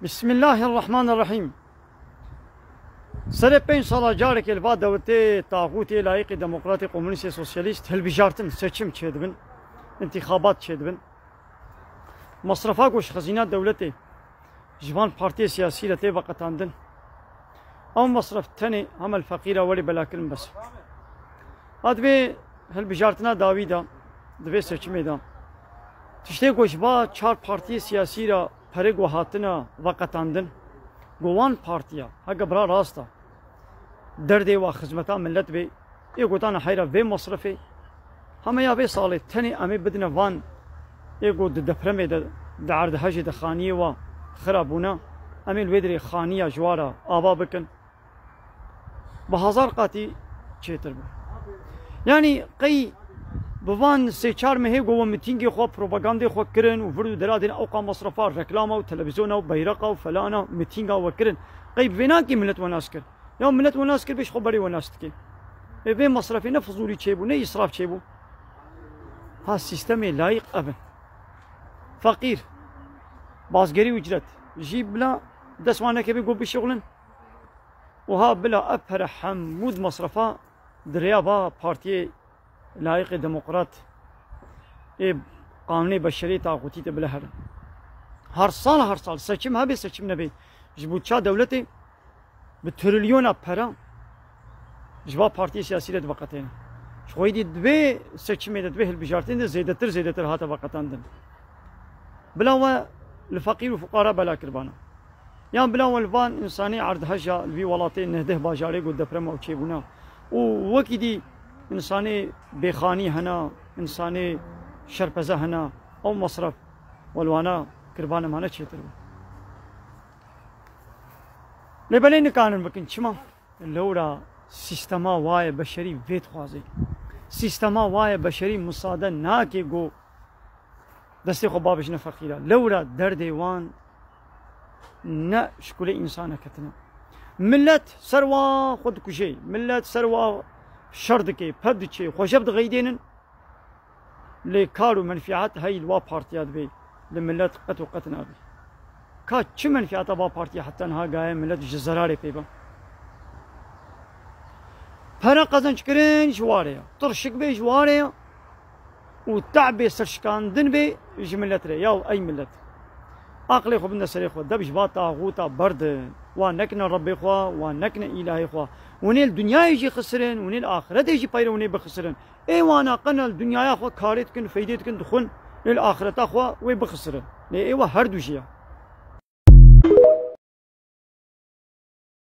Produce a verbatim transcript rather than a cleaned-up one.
Bismillahirrahmanirrahîm. Serê pênc sala carekê li va dewletê taxûtê, layîqê, demokratê, komûnîstê, sosyalîst hilbijartin, seçim çêdibin, întîxabat çêdibin. Mesrefa ku ji xezîna dewletê ji van partiyê siyasî re tê veqetandin, ew mesref tenê hema li feqîra werê belakirin bes. Ha di vê hilbijartina dawî de, di vê seçimê de, tiştê ku ji va çar partiyê siyasî re perê ku hatine veqetandin, ku wan partiya, heke bira rast e, derdê wa xizmeta millet bê, ê gotana heyra vê masrefê, heme ya vê salê tenê em ê bidine van ê ku di depremê de, di erdhejê de xaniyê wa xira bûne, em ê li wê dirê xaniya ji wa re ava bikin. Bi hezar qatî çêtir bû. Yanî qey bi van sê çar mehê ku we mitîngê xwe, propagandê xwe kirin û vir û dera dîn ewqa masrefa, reklama û televîzyona û beyreqa û felana mitînga we kirin. Qey bi vê nakê millet we nas kir. Ya millet we nas kir, bê ji xwe berê we nas dike. Ê vê masrefê ne fizûlî çêbû, ne îsraf çêbû. Ha sîstemê layîq ev in. Feqîr, bazgerî û ücret. Jî bila dest wan nekeve ku bişuxulin. Û ha bila ev pere hemû di masrefa di rêya va partiyê layîqê demokrat ê qanûnê beşerî taxûtî te bila herin. Her sal, her sal seçim hebe, seçim nebe, ji budça dewletê bi trilyona pera ji va partiyê siyasî re diveqetêne. Ji xwe yê dî di vê seçimê de, di vê hilbijartinê de zêdetir, zêdetir hate veqetandin. Bila we li feqîr û fuqara bela kiribana. Yan bila we li van însanê erdheja li vî welatê nehdeh bajarê ku deprema û çêbûna û wekî dî însanê bêxanî hena, însanê şerpeze hena, ew masref we li wana kiribane mane çêtir bû. Lê belê nikarin bikin, çima? Lewra sîstema wa ye beşerî vê dixwaze. Sîstema wa ye beşerî misade nake ku destê xwe babijne feqîra. Lewra derdê wan ne şkulê însan e ketine. Millet ser wa xwe dikujê, millet ser wa şer dike, ped diçê, xwe jeb dixeydênin. Lê kar û menfîat hey li wa partiya dibê, li millet qet û qet nabê. Ka çi menfîata va partiya heta niha gaye millet ji zerarê pê be? Pere qezenc kirin ji warê ye, tirşik bê ji warê ye û te'bê serşikandin bê ji millet re. Yaw ey millet, aqlê xwe binde serê xwe, deb ji va taxûta berdin, wan nekine Rebbê xwe, wan nekine îlahê xwe. Hûn ê li dinyayê jî xisirin, hûn ê li axiretê jî peyre hûn ê bixisirin. Ê wana qena li dinyaya xwe karê dikin, feydê dikin, dixwin, lê li axireta xwe wê bixisirin. Lê ê we her du jî ya.